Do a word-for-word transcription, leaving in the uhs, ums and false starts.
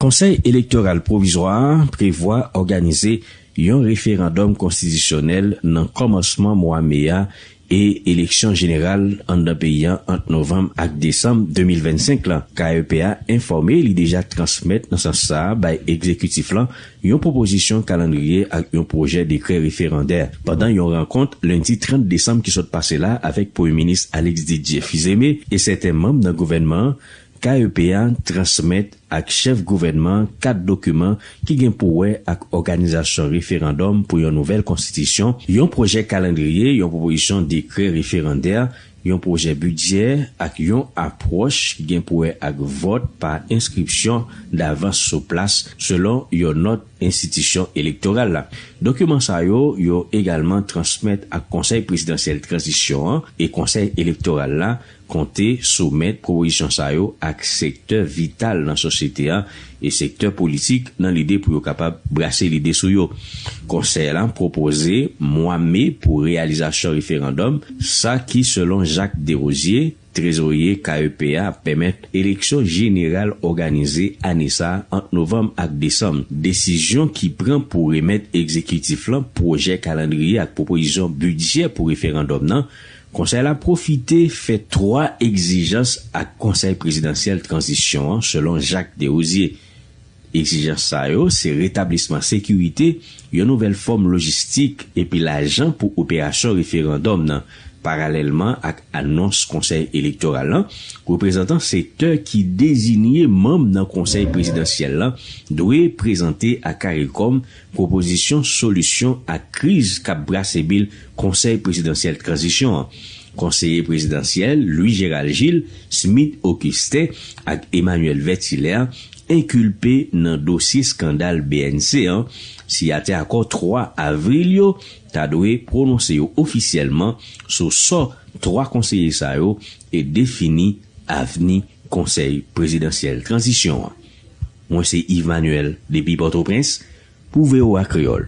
Konsèy Elektoral Pwovizwa a prevwa òganize yon referandòm konstitisyonèl nan kòmansman mwa me a e eleksyon jeneral anndan peyi a ant novanm ak desanm de mil vennsenk la. K E P a enfòme li deja transmèt nan sans sa a bay egzekitif lan yon pwopozisyon kalandriye ak yon pwojè dekrè referandè. Pandan yon rankont lendi trant desanm ki sot pase la avèk Premye Minis Alex Didier Fils-Aimé e sèten manm nan gouvènman an, K E P a transmèt ak chèf gouvènman an kat dokiman ki gen pou wè ak òganizasyon referandòm pou yon nouvèl konstitisyon, yon pwojè kalandriye, yon pwopozisyon dekrè referandè, yon pwojè bidjè ak yon apwòch ki gen pou wè ak vòt pa enskripsyon davans sou plas, selon yon nòt enstitisyon elektoral la. Dokiman sa yo, yo egalman transmèt ak Konsèy Prezidansyèl Tranzisyon an e Konsèy Elektoral la konte soumèt pwopozisyon sa yo ak sektè vital nan sosyete a e sektè politik nan lide pou yo kapab brase lide sou yo. Konsèy la pwopoze mwa me pou reyalizasyon referandòm, sa ki, selon Jacques Desrosiers, trezorye K E P a, ap pèmèt eleksyon jeneral òganize ane sa a ant novanm ak desanm. Desizyon ki pran pou remèt egzekitif lan pwojè kalandriye ak pwopozisyon bidjè pou referandòm nan, Konsèy la pwofite fè twa egzijans ak Konsèy Prezidansyèl Tranzisyon an, selon Jacques Desrosiers. Egzijans sa yo se retablisman sekirite, yon nouvèl fòm lojistik epi lajan pou operasyon referandòm nan, paralèlman ak anons Konsèy Elektoral lan. Reprezantan sektè ki deziye manm nan Konsèy Prezidansyèl lan dwe prezante a CARICOM pwopozisyon solisyon a kriz k ap brase bil Konsèy Prezidansyèl Tranzisyon an. Konseye prezidansyèl Louis Gérald Gilles, Smith Augustin ak Emmanuel Vertilaire enkilpe nan dosye eskandal B N C an. Siyatè akò twa avril yo ta dwe pwononse yo ofisyèlman sou sò twa konseye sa yo e defini avni Konsèy Prezidansyèl Tranzisyon an. Mwen se Yves Manuel depi Pòtoprens pou V O A Kreyòl.